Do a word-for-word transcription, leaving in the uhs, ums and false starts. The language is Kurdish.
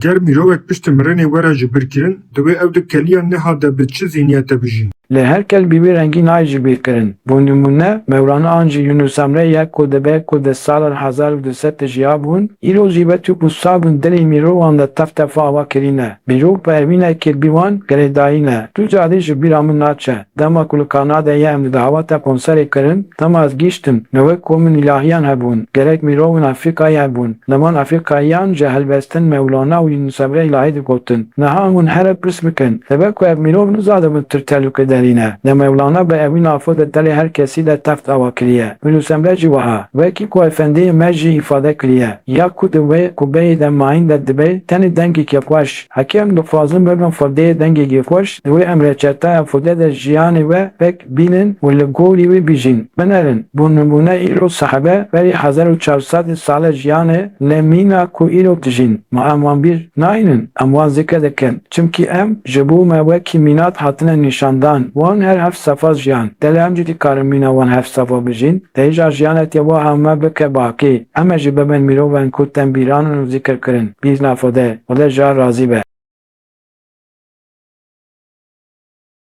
Ger mirovek piştî mirinê were ji bîr kirin, divê ew di keliya niha de bi çi zîhniyete bijî? Lê her kel bi wî rengî nayê ji bîr kirin. Bo nimûne, Mewlana an jî Yunus Emre ye ku dibe ku di sala hezar û du sed de jiyabûn, îro jî wek ku sabûn dilê mirovan de tef tefa ava kirîne. Mirov bi evînekê bi wan girêdayî ne. Tu carî ji bîra min naçe. Dema ku li Kanadayê em di daweta konserê kirin, dema ez gihîştim, ne wek ku min îlahiyan hebûn, gerek mirovên Afrîkayê hebûn. Li van Afrîkayiyan ji helbestên Mewlana û Yunus Emre îlahî digotin. Niha hûn here pirs bikin, dibe ku ev mirov nizanibin tu tehlûke derî ne. Lê Mewlana bi evîna xwe di dilê her kesî de teft ava kiriye. Yunus Emre jî wiha, wekî ku efendiyê me jî îfade kiriye. Ya ku di wê kubeyê de mayîn de dibe, tenê dengekî xweş. Heke em dixwazin bibin furdeyê dengekî xweş, di wê em reçetaya furde de jiyanê we pêk bînin û li gorî wê bijîn. Binerin, bo nimûne îro sahebe berî hezar û çar sed sale jiyan e, lê mîna ku îro dijîn, ma em wan bîr nayînin, em wan zikir dikin. Çimkî em ji bo me wekî mînat hatine nîşandan. Wan her heft sefa jiyan. Dilê em jî dikarin mîna wan heft sefa bijîn. Te hêja jiyanekê wiha me bike baqî. Em ê jî bibin mirovên ku tên bîranin û zikir kirin. Bîrna Xwedê. Xwedê ji wan razî be.